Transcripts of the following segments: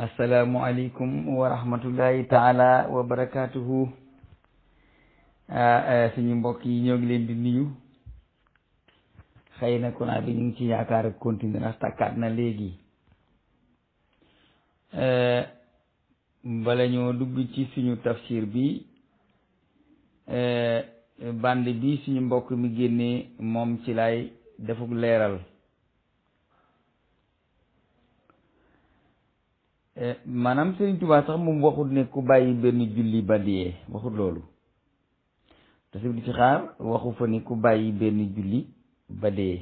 asalaamualeykum wa rahmatullahi taala wa barakaatuhu. suñu mbokk yi ñoo ngi leen di nuyu. xëy na konaa bi ñu ngi ci yaakaar ak continuer ndax takkaat na léegi. bala ñoo dugg ci suñu tafsir bi band bi suñu mbokk mi génnee moom ci lay defuk leeral. maanaam Sëriñ Tuubaa sax moom waxut ne ku bàyyi benn julli ba dee, waxut loolu. tasib di ci xaar waxu fa ni ku bàyyi benn julli ba dee.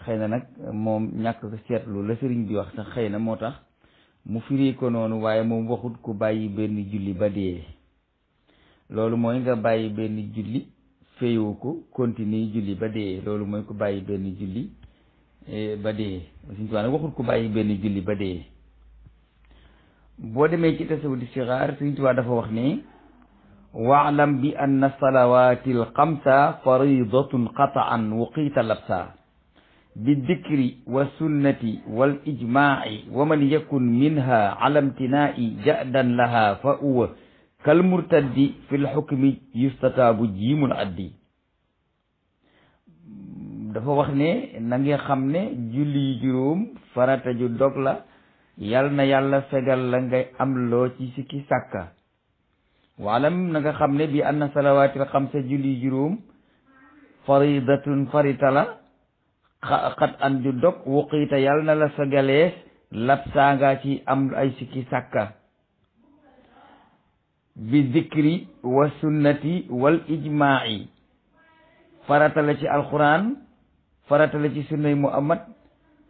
xëy na nag moom ñàkk ko seetlu la sëriñ bi wax sax xëy na moo tax mu firi ko noonu, waaye moom waxut ku bàyyi benn julli ba dee. loolu mooy nga bàyyi benn julli féewu ko continue julli ba dee, loolu mooy ku bàyyi benn julli ba dee. Sëriñ Tuubaa nag waxut ku bàyyi benn julli ba dee. boo demee ci tasawudi sixaar Sëriñ Tuubaa dafa wax ne waalam bi anna salawaati alxamsa faridatun qataan wuqiita labsa bi dikri wa sunnati wal ijmaaci wa man yakun minha ala imtinaa'i ja'dan laha fa huwa kal murtaddi fi lxukmi yustataabu jiimul addi. dafa wax ne na nga xam ne julli yu juróom farata ju dog la, yal na yàlla fegal la ngay am loo ci sikki sàkka. waalam na nga xam ne bi anna salawaatil xamsa julli yu juróom faridatun farita la xat an ju dog wuqiita yal na la fegalees lab saa nga ci am ay sikki sàkka. bi dikri wa sunnati wal ijmaa'i farata la ci alquran, farata la ci sunnay muhammad,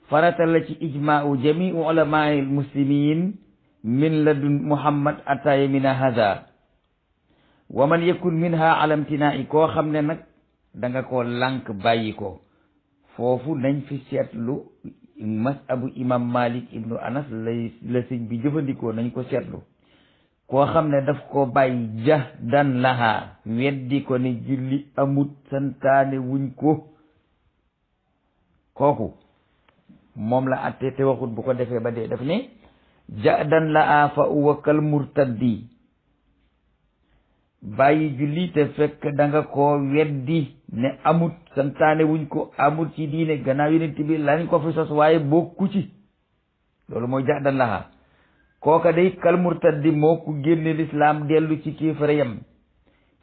farata la ci ijmaa'u jami'u ulamaa'il muslimin min ladun muhammad atta yamina hada. wa man yakun minha ala imtinaa'i koo xam ne nag da nga koo lànk bàyyi ko, foofu nañ fi seetlu masabu imam malik ibnu anas la sëñ bi jëfandikoo, nañ ko seetlu. koo xam ne daf ko bàyyi jahdan laha, weddi ko ne julli amut, santaane wuñ ko, kooku moom la atte te waxut bu ko defee ba dee. daf ne jahdan laha fa huwa kal murtaddi, bàyyi julli te fekk da nga koo weddi ne amut, santaane wuñ ko, amut ci diine, gannaaw yonent bi lañ ko fi sos waaye bokku ci, loolu mooy jahdan laha. kooka day kal murtaddi moo ku génne lislaam dellu ci kéefara yam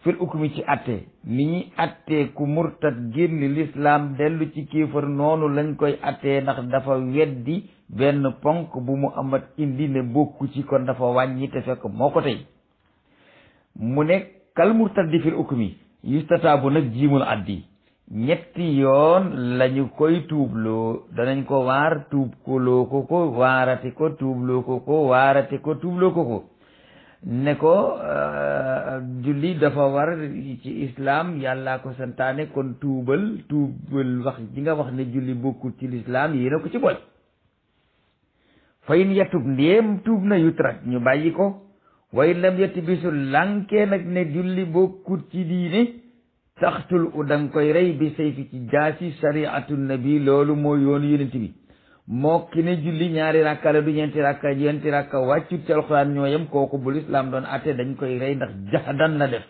fil ukmi ci atte. ni ñi attee ku murtad génne lislaam dellu ci kéefar noonu lañ koy attee, ndax dafa weddi benn ponk bu mu amat indi ne bokku ci, kon dafa wàññi te fekk moo ko tey. mu ne kal murtaddi fil ukmi yustataabu nag jiimul addi, ñetti yoon lañu koy tuubloo. danañ ko waar tuub koloo ko waarate ko tuubloo ko waarate ko tuubloo ko ne ko julli dafa war ci islaam, yàllaa ko santaane, kon tuubal wax ji nga wax ne julli bokkul ci lislaam yéena ko ci boy. fayin yatub ndéem tuub na yutrak ñu bàyyi ko, way lam yetti bisu lànkee nag ne julli bokkul ci diine taxtul u danga koy rey bi sayfi ci jaasi sariatu nabi. loolu mooy yoonu yonent bi. moo ki ne julli ñaari rakka la du ñeenti rakka wàccut ci alxuraan ñooyam, kooku bu lislaam doon atte dañ koy rey ndax jahdan la def.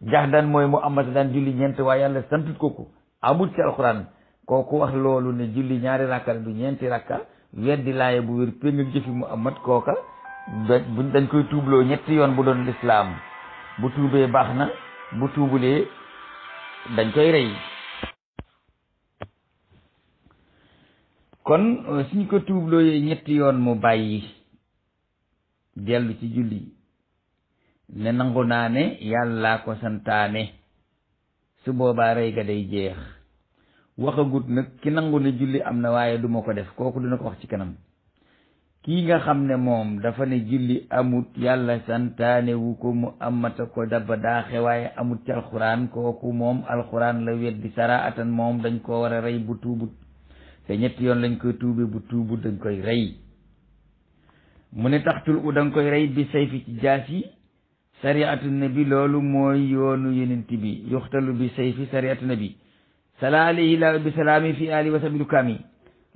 jahdan mooy mu amata daan julli ñeent waaye yàlla santut ko amul ci alxuraan. kooku wax loolu ne julli ñaari rakka la du ñeenti rakka weddi laaye bu wér péng ak jëfi mu amat, kooka buñ dañ koy tuubloo ñetti yoon bu doon lislaam. bu tuubee baax na, bu tuubulee dañ koy rey. kon suñ ko tuublooyee ñetti yoon mu bàyyi dellu ci julli ne nangu naa ne yàllaa ko santaane, su boobaa rey ga day jeex. waxagut nag ki nangu ne julli am na waaye duma ko def, kooku dina ko wax ci kanam. kii nga xam ne moom dafa ne julli amut, yàlla santaane wu ko, mu amata ko daba daaxe waaye amut ci alxuraan, kooku moom alxuraan la weddi saraatan, moom dañ ko war a rey bu tuubut. te ñetti yoon lañ koy tuube, bu tuubut dañ koy rey. mu ne taxtul u danga koy rey bi sayfi ci jaasi sariatu nabi, loolu mooy yoonu yonent bi. yuxtalu bi sayfi sariatu nabi sala alayhi la bi salaami fi ali wa sabilu kaami.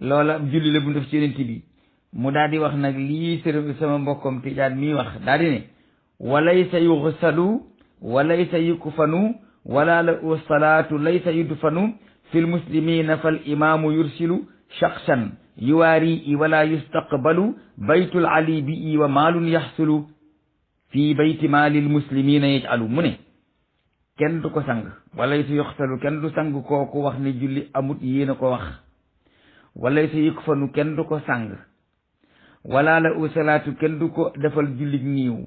loola julli la bu def ci yonent bi mu daal di wax nag lii sama mbokkom tijaan mii wax daal di ne walaysa yuxsalu walaysa yukfanu wala la salaatu laysa yudfanu fi lmuslimina fal imaamu yursilu shaxsan yuwaari wala yustaqbalu baytul ali bi wa maalun yaxsulu fii bayti maalil muslimina yajalu mu ne kenn du ko sang walaysa yuxsalu kenn du sang kooku wax ne julli amut yéen a ko wax walaysa yukfanu kenn du ko sang wala la salaatu kenn du ko defal jullit niiw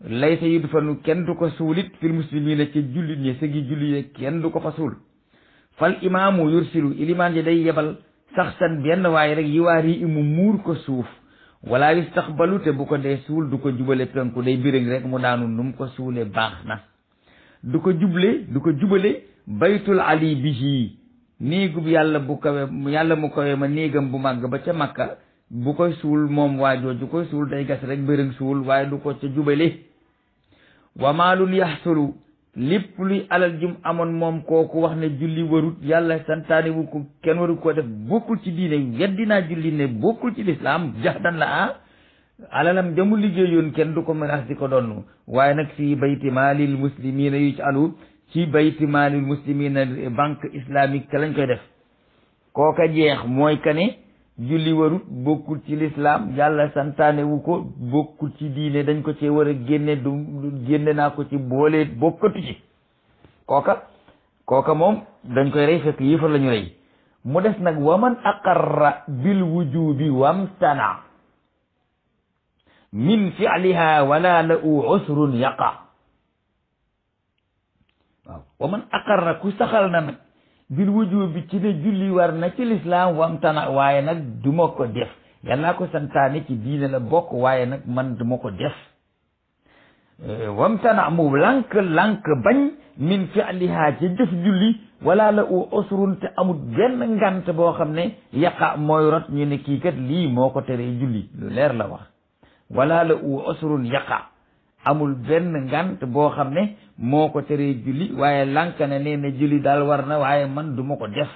laysa yudfanu kenn du ko suulit fil muslimina ci jullit ñi sëgi julli yi kenn du ko fa suul fal imaamu yursilu ilimaan ji day yebal saxsan benn waaye rek yiwaar yi mu muur ko suuf wala yustaqbalu te bu ko dee suul du ko jubale penku day birëng rek mu daanu nu mu ko suule baax na du ko jubale baytul ali bihi néegub yàlla bu kawe yàlla mu kawe ma néegam bu màgg ba ca makka bu koy suul moom waajooju koy suul day gas rek bërëng suul waaye du ko ca jubale wa maalun yaxsulu lépp luy alal jum amoon moom kooku wax ne julli warut yàlla santaane wu ko kenn waru ko def bokkul ci diine weddinaa julli ne bokkul ci lislaam jaxdan la alalam jamu liggéeyoon kenn du ko miraas di ko donn waaye nag fii bayti maalil muslimina yu ci alu ci bayti maalil muslimina banque islamique te lañ koy def kooka jeex mooy kane julli warut bokkul ci lislaam yàlla santaane wu ko bokkul ci diine dañ ko ci war a génne génne naa ko ci boole bokkatu ci kooka moom dañ koy rey fekk yéefar la ñu rey mu des nag waman aqarra bil wujubi wamtana min fi'liha wala la u usrun yaqa waaw waman aqarra ku saxal na nag bil wujub bi ci ne julli war na ci lislaam wamtana waaye nag du ma ko def yàllaa ko santaane ci diine la bokk waaye nag man du ma ko def wamtana mu lànk bañ min fi'liha ci jëf julli wala la u usrun te amul benn ngant boo xam ne yaqa mooy rot ñu ne kii kat lii moo ko teree julli lu leer la wax wala la u usrun yaqa amul benn ngant boo xam ne moo ko teree julli waaye lànk na nee na julli daal war na waaye man du ma ko def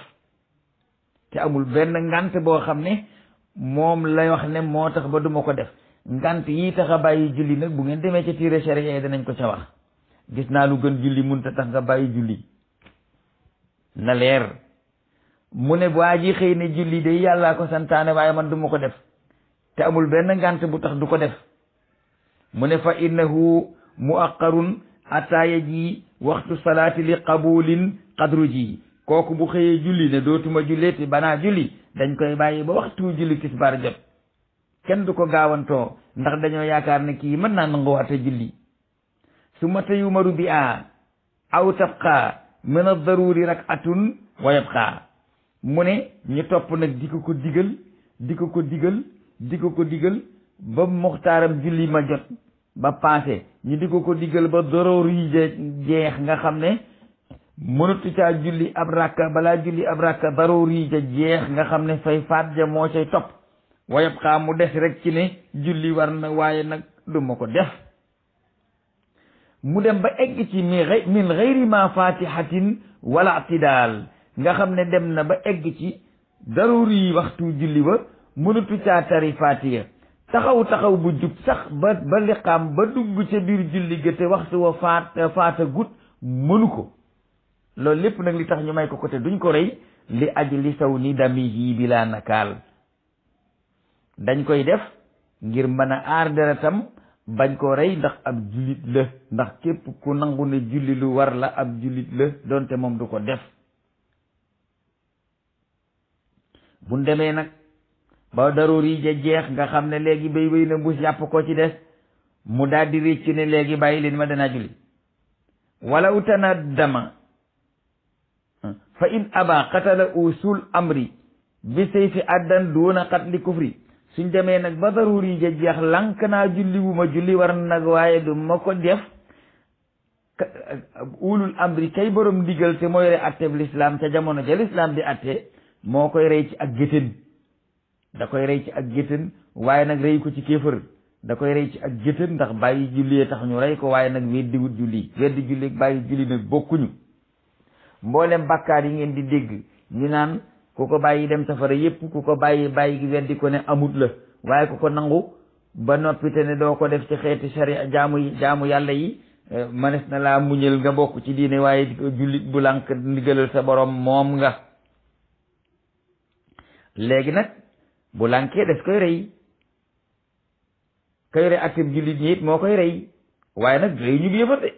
te amul benn ngant boo xam ne moom lay wax ne moo tax ba du ma ko def ngant yi tax a bàyyi julli nag bu ngeen demee ca tiire sharia yi danañ ko ca wax gis naa lu gën julli munta tax nga bàyyi julli na leer mu ne waa ji xëy ne julli day yàllaa ko santaane waaye man du ma ko def te amul benn ngant bu tax du ko def mu ne fa innahu muaqarun ataaya ji waxtu salaati li qabulin qadru ji kooku bu xëyee julli ne dootuma julleeti banaa julli dañ koy bàyyi ba waxtu julli tisbaar jot kenn du ko gaawantoo ndax dañoo yaakaar ne kii mën naa nanguwaate julli su ma tayumaru bi aw tabqa min ad-daruri rak'atun wa yabqa mu ne ñu topp nag di ko digal ba muxtaaram julli ma jot ba passé ñu di ko digal ba doroor yi jeex nga xam ne mënatu caa julli ab rakka balaa julli ab rakka doroor yi jeex nga xam ne fay faat ja moo cay topp wayab xaa mu des rek ci ne julli war na waaye nag du ma ko def mu dem ba egg ci min gayri ma fatihatin wala atidaal nga xam ne dem na ba egg ci doroor yi waxtu julli ba mënatu caa tari fatiha taxaw bu jub sax ba liqaam ba dugg ca biir julli ga te waxtu wa faata gut mënu ko loolu lépp nag li tax ñu may ko te duñ ko rey li ajli saw ni damihi bila nakaal dañ koy def ngir mën a aar deretam bañ ko rey ndax ab jullit la ndax képp ku nangu ne julli lu war la ab jullit la donte moom du ko def buñ demee nag ba daroor yi jeex nga xam ne léegi béy na mbuus yàpp ko ci des mu daal di réccu ne léegi bàyyi leen ma danaa julli wala utana dama fa in aba qatala usul amri bi sayfi addan duuna qatli kufri suñ demee nag ba daroor yi jeex lank naa julli wu ma julli war nag waaye du ma ko def ulul amri kay borom ndigal te mooy re atteb l'islam ca jamono ja l'islam di atte moo koy rey ci ak gétén da koy rey ci ak géttan waaye nag rey ko ci kéefër da koy rey ci ak géttan ndax bàyyi julli tax ñu rey ko waaye nag weddi wut julli weddi julli bàyyi julli nag bokkuñu mboolem bàkkaar yi ngeen di dégg ñu naan ku ko bàyyi dem safara yépp ku ko bàyyi gi weddi ko ne amut la waaye ku ko nangu ba noppi te ne doo ko def ci xeeti sharia jaamu yàlla yi manes na laa muñal nga bokk ci diine waaye jullit bu lànk ndigalal sa borom moom nga. léegi nag bu lànkee daf koy rey kay rey active jullit ñi it moo koy rey waaye nag rey ñu bi yëfar de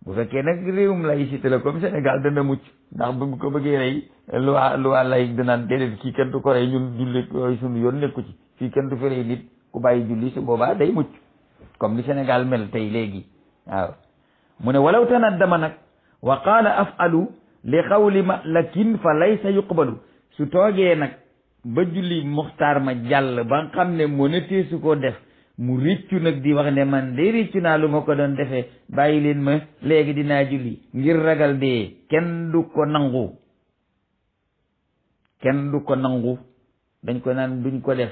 bu fekkee nag réewum laïcité la comme Sénégal dana mucc ndax bu ko bëggee rey loi laïque danaan déedéet kii kenn du ko rey ñun jullit yooyu suñu yoon nekku ci fii kenn du fi rey nit ku bàyyi julli su boobaa day mucc comme li Sénégal mel tey léegi waaw mu ne walaw tanaddama nag wa qaala af'alu li qawli malakin fa laysa yuqbalu su toogee nag ba julli muxtaar ma jàll ba xam ne mënatee su ko def mu réccu nag di wax ne man de réccu naa lu ma ko doon defee bàyyi leen ma léegi dinaa julli ngir ragal dee kenn du ko nangu dañ ko naan duñ ko def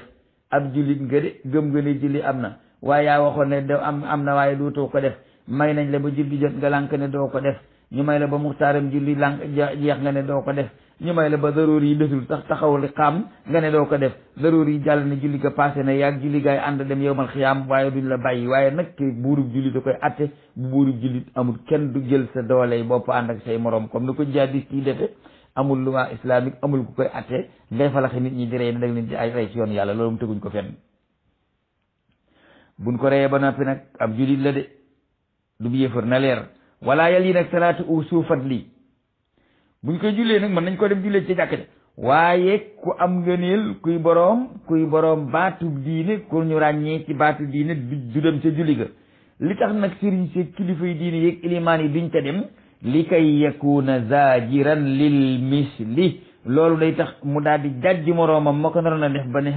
ab jullit nga de gëm nga ne julli am na waaye yaa waxoon ne da am na waaye dootoo ko def may nañ la ba julli jot nga lànk ne doo ko def ñu may la ba muxtaaram julli lànk jeex nga ne doo ko def ñu may la ba daroor yi desul sax taxawal xam nga ne doo ko def daroor yi jàll ne julli ga passé na yaag julli gaay ànd dem yowmal xiyaam waaye duñ la bàyyi waaye nag buurub julli da koy atte bu buurub jullit amul kenn du jël sa doole bopp ànd ak say morom comme ni ko jihadiste yi defe amul loi islamique amul ku koy atte ngay falaxe nit ñi di rey ne dag leen ci ay rey ci yoon yàlla loolu mu teguñ ko fenn buñ ko reyee ba noppi nag ab jullit la de du bu yéefar na leer wala yal yi nag salaatu u suufat lii buñ koy jullee nag mën nañ ko dem jullee ci jàkk ja waaye ku am ngëneel kuy boroom baatu diine ku ñu ràññee ci baatu diine du dem ca julli ga li tax nag sëriñ si kilifa yi diine yeeg ilimaan yi duñ ca dem li kay yakuna zajiran lil misli loolu day tax mu daal di jàjji moroomam ma ko naroon a def ba ne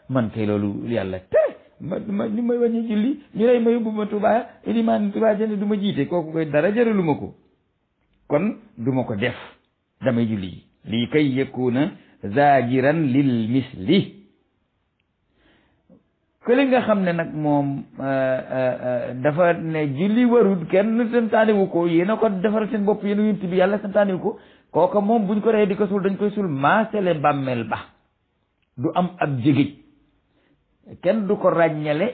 man kay loolu yàlla tere ma ni may wàññi julli ñu lay ma yóbbu ma Tuubaa ilimaan Tuubaa jënd du ma jiite kooku koy dara jëralu ma ko kon du ma ko def damay julli lii kay yakuna zajiran lil misli kële nga xam ne nag moom dafa ne julli warul kenn santaanewu ko yéen a ko defar seen bopp yéen yunti bi yàlla santaanewu ko kooka moom buñ ko rey di ko suul dañ koy suul maasele bàmmeel ba du am ab jégéj kenn du ko ràññale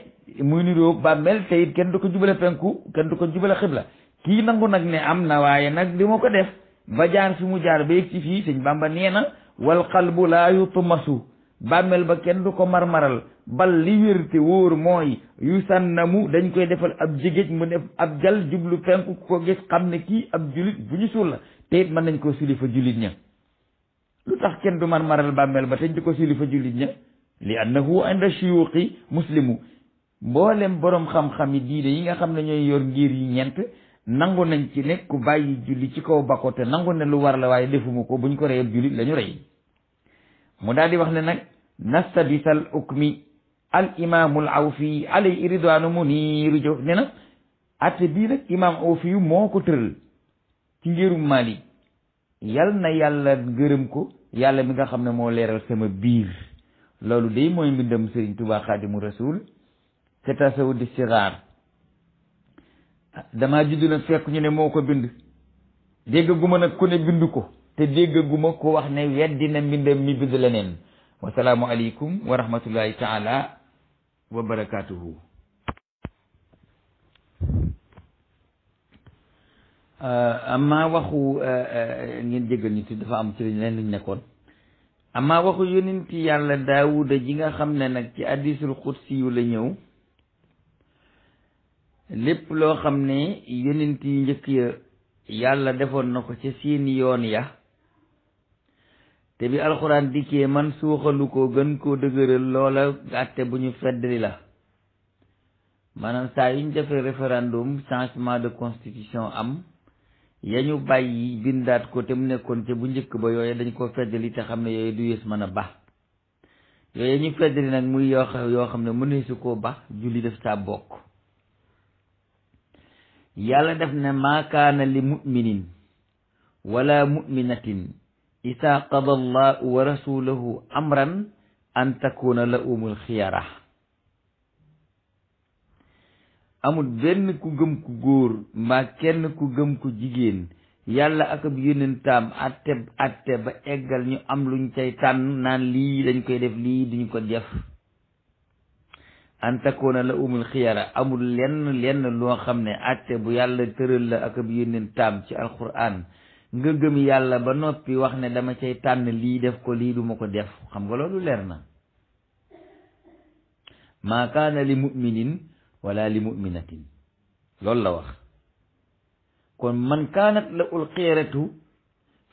muy niroo bàmmeel te it kenn du ko jubale penku kenn du ko jubale xibla kii nangu nag ne am na waaye nag di ma ko def ba jaar fi mu jaar ba yegg ci fii sëñ Bàmba nee na wal qalbu laa yutmasu bàmmeel ba kenn du ko marmaral bal li wér te wóor mooy yu sànnamu dañ koy defal ab jigéej mu def ab jal jublu penku ko gis xam ne kii ab julit bu ñu suul la te it mën nañ ko suli fa julit ña lu tax kenn du marmaral bàmmeel ba te di ko suli fa julit ña li annahu inda shuyuqi muslimu mboolem boroom xam-xam yi diine yi nga xam ne ñooy yor ngir yi ñent nangu nañ ci ne ku bàyyi julli ci kaw bakko te nangu ne lu war la waaye defuma ko buñ ko reyeb jullit la ñu rey mu daal di wax ne nag nastabisal ukmi al imaamul awfi alay ridwaanu muniiru jow ne na atte bii nag imaam awfi yu moo ko tëral ci ngirum Maalik yal na yàlla gërëm ko yàlla mi nga xam ne moo leeral sama biir loolu day mooy mbindam Sëriñ Tuubaa Xaadimu Rasuul ca tasawud di sixaar damaa judd nag fekk ñu ne moo ko bind déggaguma nag ku ne bind ko te déggaguma ko wax ne weddi na mbindam mi bind leneen wasalaamu aleykum wa rahmatullahi taala wa barakaatuhu amma waxu ngeen jéggal ñu ti dafa am ci leen luñ nekkoon amma waxu yonenti yàlla daawuda ji nga xam ne nag ci hadiisul qudsi yu la ñëw lépp loo xam ne yonent yu njëkk ya yàlla defoon na ko ca seeni yoon ya te bi alxuraan dikkee man suuxalu ko gën koo dëgëral loola àtte bu ñu feddali la maanaam saa yu ñu defee référendum changement de constitution am ya ñu bàyyi bindaat ko te mu nekkoon ca bu njëkk ba yooye dañ ko feddali te xam ne yooyu du yées mën a ba yooyu ñu feddali nag muy yoo xam ne mëneesu koo ba julli def saa bokk yàlla def ne maa kaana li muminin wala muminatin isaa qada allahu wa rasuluhu amran an takuna la umul xiyara amul benn ku gëm ku góor mbaa kenn ku gëm ku jigéen yàlla ak ab yónnentam atte ba eggal ñu am luñ cay tànn naan lii dañ koy def lii duñ ko def an takoona la umul xiyara amul lenn loo xam ne atte bu yàlla tëral la ak ab yónnentam ci alquran nga gëm yàlla ba noppi wax ne dama cay tànn lii def ko lii duma ko def xam nga loolu leer na maa kaana li muminin wala li muminatin loolu la wax kon man kaanat la ul xiyaratu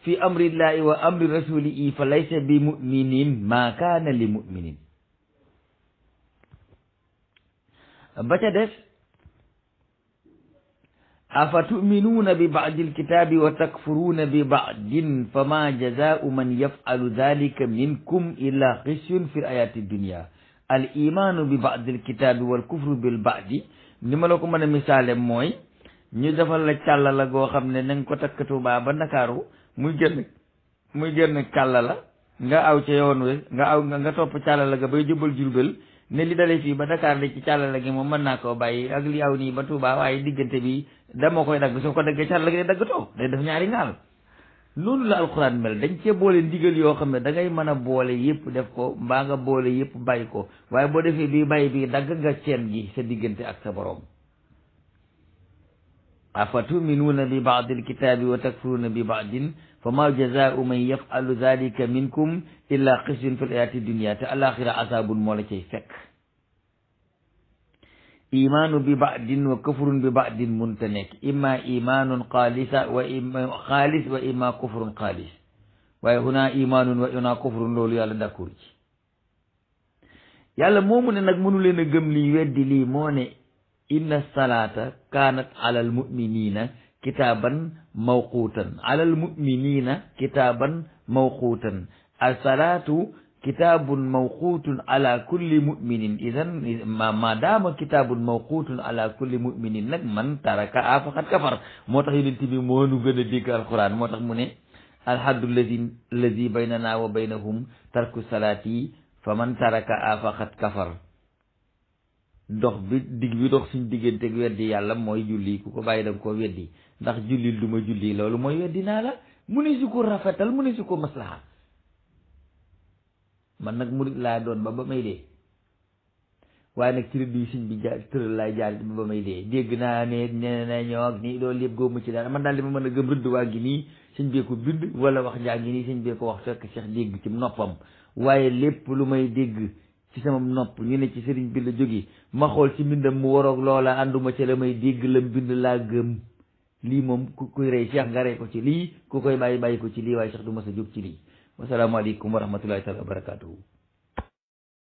fi amrillahi wa amri rasulihi fa laysa bi muminin maa kaana li muminin ba ca des afa tuminuuna bi ba'di alkitaabi wa takfuruuna bi ba'din fa ma jazaau man yaf'alu dhalika minkum illa xisyun fi ayati dunya al imaanu bi ba'di alkitaabi wal kufru bil ba'di ni ma la ko mën a misaale mooy ñu defal la càlla la goo xam ne na nga ko takk Tuubaa ba Ndakaaru muy génn càlla la nga aw ca yoon wi nga topp càlla la ga bay jëbal Jurbel ne li dalee fii ba Dakar de ci càlla la gi moom mën naa koo bàyyi ak li aw nii ba Tuubaa waaye diggante bi dama koy dagg soo ko daggee càlla la gi day daggatoo day def ñaari ngaal noonu la alxuraan mel dañ cee boole ndigal yoo xam ne da ngay mën a boole yëpp def ko mbaa nga boole yëpp bàyyi ko waaye boo defee bii bàyyi bii dagg nga ceen gi sa diggante ak sa borom afa tuminuuna bi baadi alkitaabi wa takfuruuna bi baadin fa ma jazaau man yafalu dalika minkum illa xisyun fi l ayaati dunia te alaxira asaabun moo la cay fekk imaanu bi baadin wa kufrun bi baadin munta nekk imma imaanun xaalisa wa imma xaalis wa imma kufrun xaalis waaye huna imaanun wa huna kufrun loolu yàlla d'accord ci yàlla moomu ne nag mënu leen a gëm lii weddi lii moo ne inna salaata kaanat alal muminina kitaaban mawquutan alal muminina kitaaban mawquutan as-salaatu kitaabun mawquutun ala kulli muminin idan ma daama kitaabun mawquutun ala kulli muminin nag man taraka a faqad kafar moo tax yonent bi moo nu gën a dégg alquran moo tax mu ne alhaddu allazi baynana wa baynahum tarku salaati fa man taraka a faqad kafar dox bi dox suñ digganteeg weddi yàlla mooy julli ku ko bàyyi da nga koo weddi ndax jullil du ma julli loolu mooy weddi naa la mu ne su ko rafetal mu ne su ko maslaha man nag murit laa doon ba may dee waaye nag ci rëdd yi suñ bi tëral laay jaar ba may dee dégg naa ne nee na ñoo ak nii loolu yëpp góomu ci dara man daal li ma mën a gëm rëdd waa gi nii suñ bee ko bind wala wax jaa ngi nii suñ bee ko wax fekk Cheikh dégg ci noppam waaye lépp lu may dégg ci sama nopp ñu ne ci sëriñ bi la jóge ma xool ci mbindam mu waroog loola ànduma ci la may dégg la mbind laa gëm lii moom ku koy rey Cheikh nga rey ko ci lii ku koy bàyyi ko ci lii waaye Cheikh du ma sa jóg ci lii wasalaamaaleykum wa rahmatullahi taala wa barakatuhu